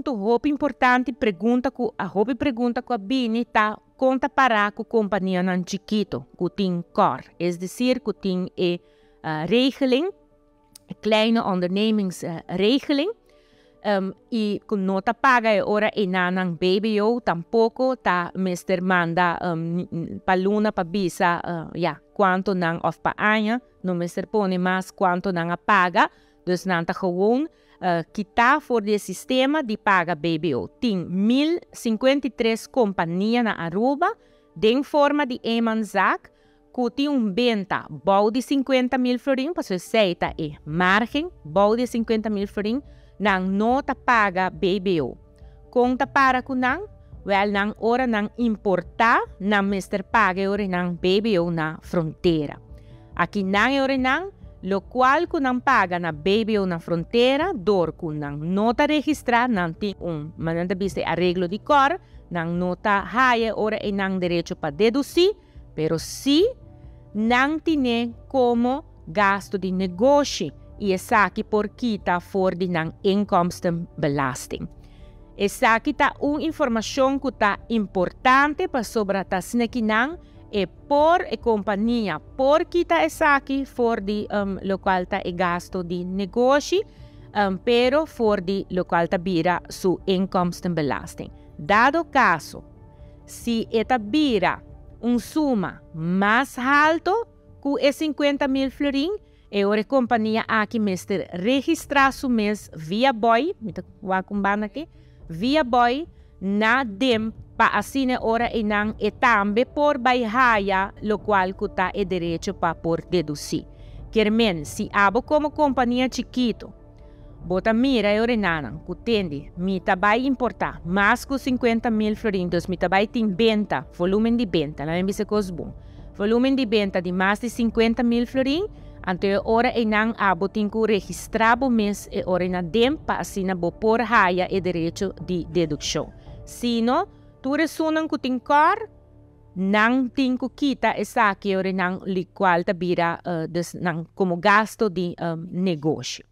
Punto hopi importante, pregunta ku a hopi pregunta ku a bini ta kon ta para ku kompanianan chikito ku tin KOR, es decir, ku tin e regeling, kleine ondernemingsregeling, i ku no ta paga e ora einan BBO, tampoko ta mester manda pa luna pa bisa ya kuantu nan òf pa aña, no mester pone mas kuantu nan a paga, dus nan ta gewoon kita for di e sistema di paga BBO. Tin 1053 kompania na Aruba den forma di eenmanszaak ku tin un benta bou di 50.000 florin, pasobra esei ta e margen, bou di 50.000 florin, nan no ta paga BBO. Kon ta para ku nan? Wèl, nan ora nan importá, nan mester paga e ora nan BBO na frontera. Aki nan e ora nan, lokual ku nan paga na BBO na frontera, dor ku nan no ta registrá, nan tin un, nan ta bisa areglo di KOR, nan no ta haya ora e nan derecho pa dedusí, pero si nan tine komo gasto di negoshi i esaki por kita for di nan inkomstenbelasting. Esaki ta un informashon ku ta importante pasobra ta asina ki nan e por e kompania por kita esaki for di lokual ta e gasto di negoshi, pero for di lokual ta bira su inkomstenbelasting. Dado kaso, si e ta bira un suma mas halto ku e 50.000 florin, e ora e kompania aki mester registrá su mes via BOI, mi ta wak un banda aki, via BOI na DIMP pa asina ora einan e tambe por bai haya lokual ku ta e derecho pa por dedusí. Kier men, si abo komo kompania chikito bo ta mira e ora einan ku tende mi ta bai importá mas ku 50.000 florin, dus mi ta bai tin benta, volumen di benta, laat mi bisa kos bon, volumen di benta di mas di 50.000 florin, anto e ora einan abo tin ku registrá bo mes e ora na DIMP pa asina bo por haya e derecho di dedukshon. Sino, tur esunnan ku tin KOR, nan tin ku kita esaki ora nan lokual ta bira dus nan komo gasto di negoshi.